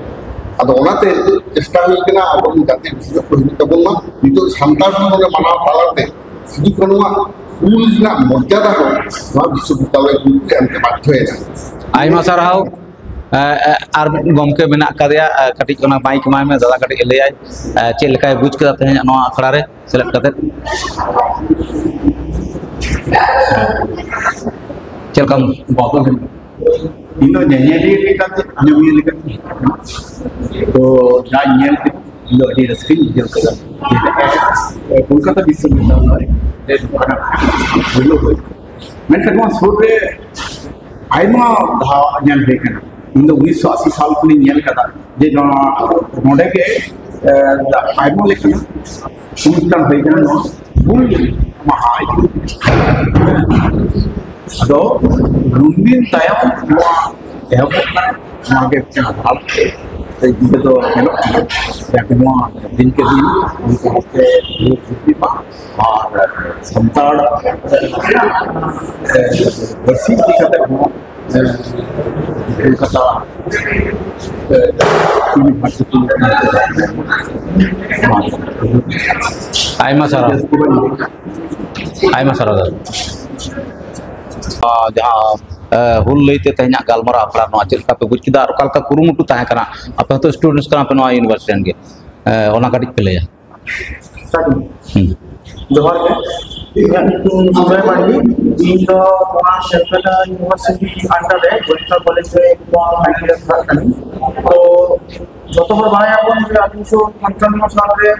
ᱟᱫᱚ ᱚᱱᱟᱛᱮ ᱱᱤᱛᱚᱜ ᱪᱮᱥᱴᱟ ᱦᱩᱭ ᱠᱟᱱᱟ, ᱟᱵᱚᱨᱮᱱ ᱜᱟᱛᱮ ᱵᱮᱥᱤ ᱧᱚᱜ ᱠᱚ ᱦᱤᱡᱩᱜ ᱛᱟᱵᱚᱱ ᱢᱟ᱾ ᱱᱤᱛᱚᱜ ᱥᱟᱱᱛᱟᱲ ᱦᱚᱸ ᱱᱚᱰᱮ ᱢᱟᱱᱟᱣ ᱛᱟᱞᱟᱛᱮ ᱥᱤᱫᱩ ᱠᱟᱹᱱᱩᱣᱟᱜ ᱦᱩᱞ ᱨᱮᱱᱟᱜ ᱢᱚᱨᱡᱟᱫᱟ ᱦᱚᱸ ᱱᱚᱣᱟ ᱵᱤᱥᱥᱚᱵᱤᱫᱽᱫᱟᱞᱚᱭ ᱜᱚᱢᱠᱮ ᱮᱢᱛᱮ ᱵᱟᱫᱽᱫᱷᱚᱭᱮᱱᱟ᱾ ᱟᱭᱢᱟ ᱥᱟᱨᱦᱟᱣ᱾ ᱮ, ᱮ, ᱟᱨ ᱢᱤᱫ ᱜᱚᱢᱠᱮ ᱢᱮᱱᱟᱜ ᱟᱠᱟᱫᱮᱭᱟ, ᱮ, ᱠᱟᱹᱴᱤᱡ ᱚᱱᱟ ᱢᱟᱭᱤᱠ ᱮᱢᱟᱭ ᱢᱮ, ᱫᱟᱫᱟ ᱠᱟᱹᱴᱤᱡ ᱮ ᱞᱟᱹᱭᱟᱭ, ᱮ, ᱪᱮᱫ ᱞᱮᱠᱟᱭ ᱵᱩᱡᱽ ᱠᱮᱫᱟ ᱛᱮᱦᱮᱧᱟᱜ ᱱᱚᱣᱟ ᱟᱠᱷᱲᱟ ᱨᱮ ᱥᱮᱞᱮᱫ ᱠᱟᱛᱮ᱾ ᱪᱮᱫ ᱞᱮᱠᱟᱢ ᱵᱚᱫᱚᱞ ᱮᱱᱟ? ᱤᱧ ᱫᱚ ᱧᱮᱧᱮᱞᱤᱭᱟᱹ ᱞᱮᱠᱟᱛᱮ, ᱟᱸᱡᱚᱢᱤᱭᱟᱹ ᱞᱮᱠᱟᱛᱮ ᱦᱮᱡ ᱟᱠᱟᱱᱟ᱾ ᱛᱚ, ᱡᱟᱧ ᱧᱮᱞ ᱠᱮᱫᱟ, ᱤᱧ ᱫᱚ ᱟᱹᱰᱤ ᱨᱟᱹᱥᱠᱟᱹᱧ ᱵᱩᱡᱷᱟᱹᱣ ᱠᱮᱫᱟ᱾ ᱡᱮ ᱠᱳᱞᱠᱟᱛᱟ ᱵᱤᱥᱥᱚᱵᱤᱫᱽᱫᱟᱞᱚᱭ ᱨᱮ ᱱᱚᱝᱠᱟᱱᱟᱜ ᱯᱳᱭᱞᱳ ᱦᱩᱭ᱾ ᱢᱮᱱᱠᱷᱟᱱ ᱱᱚᱣᱟ ᱥᱩᱨ ᱨᱮ ᱟᱭᱢᱟ ᱫᱷᱟᱣ ᱧᱮᱞ ᱦᱩᱭ ᱠᱟᱱᱟ᱾ ᱤᱧ ᱫᱚ ᱩᱱᱤᱥᱥᱚ ᱟᱥᱤ ᱥᱟᱞ ᱠᱷᱚᱱᱤᱧ ᱧᱮᱞ ᱠᱟᱫᱟ ᱡᱮ ᱱᱚᱣᱟ ᱱᱚᱰᱮ ᱜᱮ, ᱮ, ᱟᱭᱢᱟ ᱞᱮᱠᱟᱱᱟᱜ ᱚᱱᱩᱥᱴᱷᱟᱱ ᱦᱩᱭ ᱠᱟᱱᱟ ᱱᱚᱣᱟ ᱦᱩᱞ ᱢᱟᱦᱟ ᱤᱫᱤ ᱠᱟᱛᱮ᱾ ᱟᱫᱚ ᱱᱩᱱᱫᱤᱱ ᱛᱟᱭᱚᱢ ᱱᱚᱣᱟ ᱮᱦᱚᱵᱚᱜ ᱠᱟᱱᱟ, ᱱᱚᱣᱟ ᱜᱮ ᱢᱤᱫᱴᱟᱝ ᱵᱷᱟᱵᱽ᱾ ᱤᱭᱟᱹ ᱫᱚ ᱧᱮᱞᱚᱜ ᱠᱟᱱᱟ᱾ ᱡᱟᱠ, ᱱᱚᱣᱟ ᱫᱤᱱ ᱠᱮ ᱫᱤᱱ ᱩᱱᱠᱩ ᱦᱚᱲᱛᱮ ᱵᱷᱩᱞ ᱛᱨᱩᱴᱤ ᱢᱟ ᱟᱨ ᱥᱟᱱᱛᱟᱲ, ᱮ, ᱯᱟᱹᱨᱥᱤ ᱤᱫᱤ ᱠᱟᱛᱮ ᱦᱚᱸ, ᱮ, ᱠᱳᱞᱠᱟᱛᱟ, ᱮ, university ᱟᱭᱢᱟ ᱥᱟᱨᱦᱟᱣ᱾ ᱟᱭᱢᱟ ᱥᱟᱨᱦᱟᱣ ᱫᱟᱫᱟ᱾ ᱟᱨ ᱡᱟᱦᱟᱸ, ᱮ, ᱦᱩᱞ ᱞᱟᱹᱭᱛᱮ ᱛᱮᱦᱮᱧᱟᱜ ᱜᱟᱞᱢᱟᱨᱟᱣ ᱟᱠᱷᱲᱟ, ᱱᱚᱣᱟ ᱪᱮᱫ ᱞᱮᱠᱟ ᱯᱮ ᱵᱩᱡᱽ ᱠᱮᱫᱟ ᱟᱨ ᱚᱠᱟ ᱞᱮᱠᱟ ᱠᱩᱨᱩᱢᱩᱴᱩ ᱛᱟᱦᱮᱸ ᱠᱟᱱᱟ ᱟᱯᱮ ᱦᱚᱸᱛᱚ students ᱠᱟᱱᱟ ᱯᱮ ᱱᱚᱣᱟ university ᱨᱮᱱ ᱜᱮ, ᱮ, ᱚᱱᱟ ᱠᱟᱹᱴᱤᱡ ᱯᱮ ᱞᱟᱹᱭᱟ᱾ ᱦᱩᱸ᱾ ᱡᱚᱦᱟᱨ ᱜᱮ᱾ ᱤᱧᱟᱹᱜ ᱧᱩᱛᱩᱢ ᱥᱩᱡᱚᱭ ᱢᱟᱱᱰᱤ᱾ ᱤᱧ ᱫᱚ ᱱᱚᱣᱟ ᱠᱮᱞᱠᱟᱴᱟ university under ᱨᱮ ᱜᱳᱭᱮᱱᱫᱟ ᱠᱚᱞᱮᱡᱽ ᱨᱮ ᱱᱚᱣᱟ final year ᱯᱟᱲᱦᱟᱜ ᱠᱟᱹᱱᱟᱹᱧ᱾ ᱛᱚ ᱡᱚᱛᱚ ᱦᱚᱲ ᱵᱟᱲᱟᱭᱟᱵᱚᱱ ᱡᱮ ᱟᱴᱷᱨᱚᱥᱚ ᱯᱚᱧᱪᱟᱱᱱᱚ ᱥᱟᱞ ᱨᱮ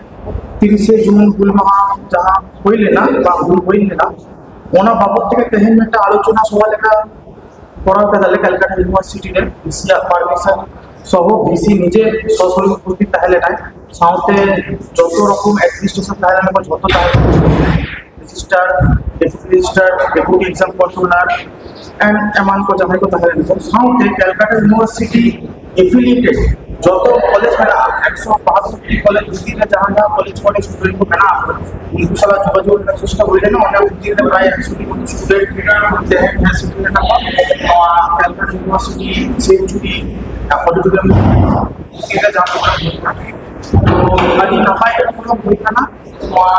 ᱛᱤᱨᱤᱥᱮ ᱡᱩᱱ ᱦᱩᱞ ᱢᱟᱦᱟ ᱡᱟᱦᱟᱸ ᱦᱩᱭ ᱞᱮᱱᱟ, ᱵᱟ ᱦᱩᱞ ᱦᱩᱭ ᱞᱮᱱᱟ, ᱚᱱᱟ ᱵᱟᱵᱚᱫ ᱛᱮᱜᱮ ᱛᱮᱦᱮᱧ ᱢᱤᱫᱴᱟᱝ ᱟᱞᱳᱪᱚᱱᱟ ᱥᱚᱵᱷᱟ ᱞᱮᱠᱟ ᱠᱚᱨᱟᱣ ᱠᱮᱫᱟᱞᱮ ᱠᱮᱞᱠᱟᱴᱟ university ᱨᱮ, ᱰᱤ ᱥᱤ ᱭᱟᱜ permission ᱥᱚᱦᱚ, ᱰᱤ ᱥᱤ ᱱᱤᱡᱮ ᱥᱚᱥᱚᱨᱚᱞ ᱩᱯᱚᱥᱛᱷᱤᱛ ᱛᱟᱦᱮᱸ ᱞᱮᱱᱟᱭ, ᱥᱟᱶᱛᱮ ᱡᱚᱛᱚ ᱨᱚᱠᱚᱢ administration ᱛᱟᱦᱮᱸ ᱞᱮᱱᱟ, ᱡᱷᱚᱛᱚ ᱛᱟᱦᱮᱸ ᱞᱮᱱᱟ, register, deputy register, deputy exam controller and ᱮᱢᱟᱱ ᱠᱚ ᱡᱟᱦᱟᱸᱭ ᱠᱚ ᱛᱟᱦᱮᱸ ᱞᱮᱱᱟ ᱠᱚ, ᱥᱟᱶᱛᱮ ᱠᱮᱞᱠᱟᱴᱟ university affiliated ᱡᱚᱛᱚ ᱠᱚᱞᱮᱡᱽ ᱢᱮᱱᱟᱜᱼᱟ, ᱮᱠᱥᱚ ᱵᱟᱦᱟᱛᱛᱳᱨ ᱴᱤ ᱠᱚᱞᱮᱡᱽ ᱵᱷᱤᱛᱤᱨ ᱨᱮ ᱡᱟᱦᱟᱸ ᱡᱟᱦᱟᱸ ᱠᱚᱞᱮᱡᱽ ᱠᱚᱨᱮ student ᱠᱚ ᱢᱮᱱᱟᱜ ᱠᱚᱣᱟ, ᱩᱱᱠᱩ ᱥᱟᱞᱟᱜ ᱡᱳᱜᱟᱡᱳᱜᱽ ᱨᱮᱱᱟᱜ ᱪᱮᱥᱴᱟ ᱦᱩᱭ ᱞᱮᱱᱟ᱾ ᱚᱱᱟ ᱵᱷᱤᱛᱤᱨ ᱨᱮ ᱯᱨᱟᱭ ᱮᱠᱥᱚ ᱴᱤ ᱢᱚᱛᱚ student ᱛᱮᱦᱮᱧ ᱦᱮᱡ ᱥᱮᱴᱮᱨ ᱞᱮᱱᱟ ᱠᱚ ᱱᱚᱣᱟ ᱠᱮᱞᱠᱟᱴᱟ university century auditorium ᱵᱷᱤᱛᱤᱨ ᱨᱮ ᱡᱟᱦᱟᱸ ᱠᱚ ᱦᱩᱭ ᱠᱟᱱᱟ᱾ ᱛᱚ ᱟᱹᱰᱤ ᱱᱟᱯᱟᱭ ᱜᱮ ᱯᱨᱳᱜᱨᱟᱢ ᱦᱩᱭ ᱠᱟᱱᱟ᱾ ᱱᱚᱣᱟ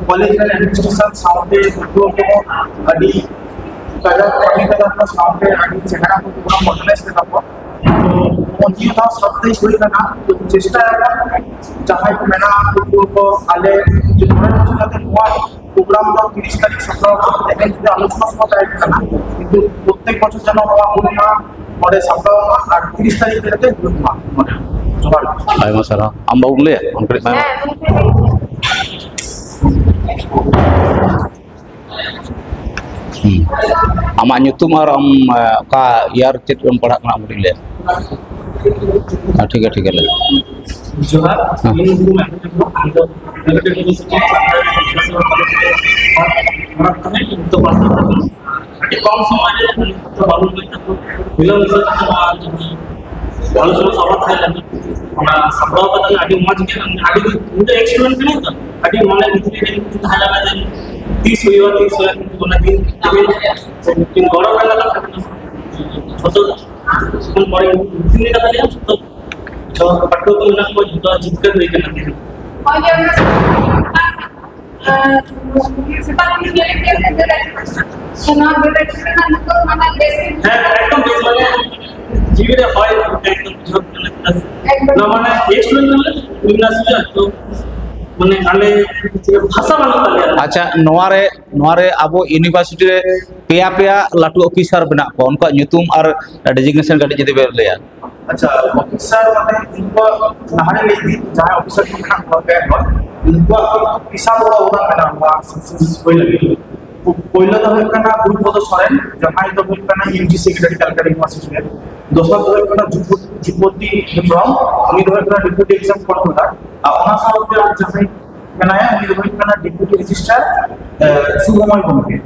ᱠᱚᱞᱮᱡᱽ ᱨᱮᱱ administration ᱥᱟᱶᱛᱮ ᱯᱟᱹᱴᱷᱩᱣᱟᱹ ᱠᱚᱦᱚᱸ ᱟᱹᱰᱤ ᱠᱟᱡᱟᱠ ᱠᱟᱹᱢᱤ ᱠᱟᱫᱟ ᱠᱚ, ᱥᱟᱶᱛᱮ ᱟᱹᱰᱤ ᱪᱮᱦᱨᱟ ᱠᱚ ᱯᱨᱳᱜᱨᱟᱢ ᱚᱨᱜᱟᱱᱟᱭᱤᱡᱽ ᱠᱟᱫᱟ ᱠᱚ᱾ ᱛᱚ ᱱᱤᱭᱟᱹ ᱫᱷᱟᱣ ᱥᱟᱯᱛᱟᱦᱤᱠ ᱦᱩᱭ ᱠᱟᱱᱟ, ᱛᱚ ᱪᱮᱥᱴᱟᱭᱟᱵᱚᱱ ᱡᱟᱦᱟᱸᱭ ᱠᱚ ᱢᱮᱱᱟᱜᱼᱟ ᱯᱟᱹᱴᱷᱩᱣᱟᱹ ᱠᱚ, ᱟᱞᱮ ᱡᱮ ᱢᱚᱬᱮ ᱵᱚᱪᱷᱚᱨ ᱠᱟᱛᱮ ᱱᱚᱣᱟ ᱯᱨᱳᱜᱨᱟᱢ ᱫᱚ ᱛᱤᱨᱤᱥ ᱛᱟᱹᱨᱤᱠᱷ ᱥᱟᱯᱲᱟᱣ ᱠᱟᱱᱟ, ᱛᱮᱦᱮᱧ ᱡᱩᱫᱤ ᱟᱞᱳᱪᱚᱱᱟ ᱥᱚᱵᱷᱟ ᱛᱟᱦᱮᱸ ᱠᱟᱱᱟ, ᱠᱤᱱᱛᱩ ᱯᱨᱚᱛᱮᱠ ᱵᱚᱪᱷᱚᱨ ᱡᱮᱱᱚ ᱱᱚᱣᱟ ᱦᱩᱞ ᱢᱟᱦᱟ ᱱᱚᱰᱮ ᱥᱟᱯᱲᱟᱣ ᱢᱟ ᱟᱨ ᱛᱤᱨᱤᱥ ᱛᱟᱹᱨᱤᱠᱷ ᱨᱮ ᱦᱩᱭᱩᱜ ᱢᱟ ᱱᱚᱰᱮ᱾ ᱡᱚᱦᱟᱨ᱾ ᱟᱭᱢᱟ ᱥᱟᱨᱦᱟᱣ᱾ ᱟᱢ ᱵᱟᱵᱩᱢ ᱞᱟᱹᱭᱟ? ᱟᱢ ᱠᱟᱹᱴᱤᱡ ᱢᱮ᱾ ᱦᱮᱸ, ᱜᱚᱢᱠᱮ, ᱞᱟᱹᱭ ᱢᱮ᱾ ᱦᱩᱸ᱾ ᱟᱢᱟᱜ ᱧᱩᱛᱩᱢ ᱟᱨ ᱟᱢ, ᱮ, ᱚᱠᱟ year ᱪᱮᱫ ᱮᱢ ᱯᱟᱲᱦᱟᱜ ᱠᱟᱱᱟ, ᱟᱢ ᱠᱟᱹᱴᱤᱡ ᱞᱟᱹᱭ ᱢᱮ᱾ ᱦᱮᱸ, ᱴᱷᱤᱠ ᱜᱮᱭᱟ, ᱴᱷᱤᱠ ᱜᱮᱭᱟ, ᱞᱟᱹᱭ ᱢᱮ᱾ ᱡᱚᱦᱟᱨ, ᱦᱮᱸ᱾ ᱤᱧ ᱧᱩᱛᱩᱢ ᱟᱸᱡᱚᱢ ᱧᱟᱢᱚᱜ, ᱟᱢ ᱫᱚ ᱠᱮᱞᱠᱟᱴᱟ ᱤᱭᱩᱱᱤᱵᱷᱟᱨᱥᱤᱴᱤ ᱥᱟᱱᱛᱟᱲ ᱯᱟᱹᱨᱥᱤ ᱠᱚᱞᱮᱡᱽ ᱨᱮ ᱯᱟᱲᱦᱟᱜ ᱠᱟᱱᱟ, ᱤᱧ ᱫᱚ ᱯᱟᱥ ᱟᱣᱩᱴ ᱠᱟᱱᱟ᱾ ᱟᱹᱰᱤ ᱠᱚᱢ ᱥᱚᱢᱚᱭ ᱨᱮ ᱵᱟᱵᱚᱱ ᱵᱩᱡᱽ ᱛᱟᱠᱚ ᱵᱤᱞᱚᱢ ᱥᱮ ᱱᱚᱣᱟ ᱡᱩᱫᱤ ᱜᱟᱞᱚᱪ ᱥᱚᱵᱷᱟ ᱛᱟᱦᱮᱸ ᱞᱮᱱᱟ, ᱚᱱᱟ ᱥᱟᱯᱲᱟᱣ ᱠᱟᱛᱮ ᱟᱹᱰᱤ ᱢᱚᱡᱽ ᱜᱮ, ᱟᱹᱰᱤ ᱤᱧ ᱫᱚ ᱮᱠᱥᱯᱮᱨᱤᱢᱮᱱᱴ ᱠᱟᱱᱟ ᱛᱚ, ᱟᱹᱰᱤ ᱢᱚᱱᱮ ᱵᱷᱤᱛᱨᱤ ᱨᱮ ᱛᱟᱦᱮᱸ ᱞᱮᱱᱟ ᱡᱮ ᱛᱤᱥ ᱦᱩᱭᱩᱜᱼᱟ, ᱛᱤᱥ ᱦᱩᱭᱩᱜᱼᱟ, ᱠᱤᱱᱛᱩ ᱚᱱᱟ ᱫᱤᱱ ᱛᱮᱜᱮ ᱢᱤᱫᱴᱤᱱ ᱜᱚᱲᱚ ᱨᱮ ᱞᱟᱜᱟᱜ ᱠᱟᱱᱟ᱾ ᱡᱷᱚᱛᱚ ᱠᱷᱚᱱ ᱵᱚᱲ ᱢᱤᱫᱴᱤᱱ ᱠᱟᱛᱷᱟ ᱞᱟᱹᱭᱟ, ᱡᱷᱚᱛᱚ ᱡᱷᱚᱛᱚ ᱯᱟᱹᱴᱷᱩᱣᱟᱹ ᱠᱚ ᱢᱮᱱᱟᱜ ᱠᱚᱣᱟ, ᱡᱷᱚᱛᱚ ᱡᱤᱛᱠᱟᱹᱨ ᱦᱩᱭ ᱠᱟᱱᱟ ᱛᱮᱦᱮᱧ᱾ ᱦᱳᱭ, ᱡᱮ ᱚᱱᱟ ᱥᱮᱛᱟᱜ ᱠᱷᱚᱱ ᱧᱮᱞ ᱧᱮᱞ ᱛᱮ ᱵᱮᱨᱮᱫ ᱥᱟᱱᱟᱢ ᱵᱮᱨᱮᱫ ᱨᱮᱱᱟᱜ ᱱᱤᱛᱚᱜ ᱢᱟᱱᱮ ᱵᱮᱥ ᱜᱮ᱾ ᱦᱮᱸ, ᱮᱠᱫᱚᱢ ᱵᱮᱥ, ᱢᱟᱱᱮ ᱡᱤᱣᱤ ᱨᱮ ᱦᱚᱭ ᱮᱠᱫᱚᱢ ᱵᱩᱡᱷᱟᱹᱣ ᱠᱟᱱᱟ᱾ ᱮᱠᱫᱚᱢ᱾ ᱱᱚᱣᱟ ᱢᱟᱱᱮ ᱮᱠᱥᱯᱮᱨᱤᱢᱮᱱᱴ ᱢᱮᱱᱟᱜ ᱥᱩᱡᱟ ᱛᱚ, ᱢᱟᱱᱮ ᱟᱞᱮ ᱵᱷᱟᱥᱟ ᱵᱟᱹᱱᱩᱜ ᱛᱟᱞᱮᱭᱟ᱾ ᱟᱪᱪᱷᱟ, ᱱᱚᱣᱟ ᱨᱮ, ᱱᱚᱣᱟ ᱨᱮ ᱟᱵᱚ ᱤᱭᱩᱱᱤᱵᱷᱟᱨᱥᱤᱴᱤ ᱨᱮ ᱯᱮᱭᱟ ᱯᱮᱭᱟ ᱞᱟᱹᱴᱩ ᱚᱯᱷᱤᱥᱟᱨ ᱢᱮᱱᱟᱜ ᱠᱚᱣᱟ, ᱩᱱᱠᱩᱣᱟᱜ ᱧᱩᱛᱩᱢ ᱟᱨ ᱰᱮᱡᱤᱜᱱᱮᱥᱚᱱ ᱠᱟᱹᱴᱤᱡ ᱡᱩᱫᱤ ᱵᱮᱱ ᱞᱟᱹᱭᱟ᱾ ᱟᱪᱪᱷᱟ, ᱚᱯᱷᱤᱥᱟᱨ ᱢᱟᱱᱮ ᱩᱱᱠᱩᱣᱟᱜ ᱞᱟᱦᱟᱨᱮ ᱞᱟᱹᱭ ᱤᱫᱤ, ᱡᱟᱦᱟᱸᱭ ᱚᱯᱷᱤᱥᱟᱨ ᱠᱚ ᱢᱮᱱᱟᱜ ᱠᱚᱣᱟ ᱯᱮ ᱦᱚᱲ, ᱩᱱᱠᱩᱣᱟᱜ ᱯᱮᱥᱟ ᱵᱚᱲᱚ ᱚᱵᱚᱫᱟᱱ ᱢᱮᱱᱟᱜᱼᱟ ᱱᱚᱣᱟ ᱥᱟᱠᱥᱮᱥ ᱦᱩᱭ ᱞᱟᱹᱜᱤᱫ᱾ ᱯᱳᱭᱞᱳ ᱫᱚ ᱦᱩᱭᱩᱜ ᱠᱟᱱᱟ ᱜᱩᱨᱩᱯᱚᱫᱚ ᱥᱚᱨᱮᱱ, ᱡᱟᱦᱟᱸᱭ ᱫᱚ ᱦᱩᱭᱩᱜ ᱠᱟᱱᱟ ᱤᱭᱩ ᱡᱤ ᱥᱮᱠᱨᱮᱴᱟᱨᱤ ᱠᱟᱞᱠᱟᱴᱟ ᱤᱭᱩᱱᱤᱵᱷᱟᱨᱥᱤᱴᱤ ᱨᱮ᱾ ᱫᱚᱥᱟᱨ ᱫᱚ ᱦᱩᱭᱩᱜ ᱠᱟᱱᱟ ᱡᱩᱯᱚ-, ᱡᱩᱯᱚᱛᱤ ᱦᱮᱢᱵᱨᱚᱢ, ᱩᱱᱤ ᱫᱚ ᱦᱩᱭᱩᱜ ᱠᱟᱱᱟ ᱰᱮᱯᱩᱴᱤ ᱮᱠᱡᱟᱢ ᱠᱚᱱᱴᱨᱳᱞᱟᱨ᱾ ᱟᱨ ᱚᱱᱟ ᱥᱟᱶᱛᱮ ᱟᱨ ᱡᱟᱦᱟᱸᱭ ᱢᱮᱱᱟᱭᱟ, ᱩᱱᱤ ᱫᱚ ᱦᱩᱭᱩᱜ ᱠᱟᱱᱟ ᱰᱮᱯᱩᱴᱤ ᱨᱮᱡᱤᱥᱴᱨᱟᱨ, ᱮ, ᱥᱩᱵᱷᱚᱢᱚᱭ ᱜᱚᱢᱠᱮ᱾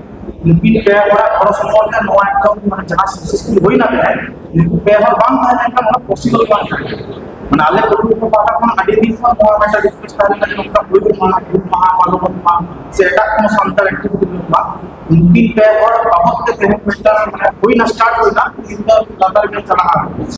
ᱱᱩᱠᱤᱱ ᱯᱮ ᱦᱚᱲᱟᱜ ᱜᱚᱲᱚ ᱥᱚᱯᱚᱦᱚᱫ ᱛᱮ ᱱᱚᱣᱟ ᱮᱠᱫᱚᱢ, ᱢᱟᱱᱮ, ᱡᱟᱦᱟᱸ ᱥᱟᱠᱥᱮᱥᱯᱷᱩᱞ ᱦᱩᱭᱱᱟ ᱛᱮᱦᱮᱧ, ᱱᱩᱠᱩ ᱯᱮ ᱦᱚᱲ ᱵᱟᱝ ᱛᱟᱦᱮᱸ ᱞᱮᱱᱠᱷᱟᱱ ᱚᱱᱟ ᱯᱚᱥᱤᱵᱚᱞ ᱵᱟᱝ ᱛᱟᱦᱮᱸ ᱠᱟᱱᱟ᱾ ᱢᱟᱱᱮ, ᱟᱞᱮ ᱯᱟᱹᱴᱷᱩᱣᱟᱹ ᱠᱚ ᱯᱟᱦᱴᱟ ᱠᱷᱚᱱ ᱟᱹᱰᱤ ᱫᱤᱱ ᱠᱷᱚᱱ ᱱᱚᱣᱟ ᱢᱤᱫᱴᱟᱝ ᱨᱤᱠᱩᱭᱮᱥᱴ ᱛᱟᱦᱮᱸ ᱞᱮᱱᱟ ᱡᱮ ᱱᱚᱝᱠᱟ ᱦᱩᱞ ᱢᱟᱦᱟ, ᱦᱩᱞ ᱢᱟᱦᱟ ᱯᱟᱞᱚᱱ ᱢᱟ ᱥᱮ ᱮᱴᱟᱜ ᱠᱳᱱᱳ ᱥᱟᱱᱛᱟᱲ ᱮᱠᱴᱤᱵᱷᱤᱴᱤ ᱦᱩᱭᱩᱜ ᱢᱟ, ᱱᱩᱠᱤᱱ ᱯᱮ ᱦᱚᱲ ᱵᱟᱵᱚᱫ ᱛᱮ ᱛᱮᱦᱮᱧ ᱢᱤᱫᱴᱟᱝ, ᱢᱟᱱᱮ, ᱦᱩᱭᱱᱟ, ᱥᱴᱟᱨᱴ ᱦᱩᱭᱱᱟ, ᱱᱤᱛ ᱫᱚ ᱞᱟᱛᱟᱨ ᱨᱮᱜᱮ ᱪᱟᱞᱟᱜᱼᱟ᱾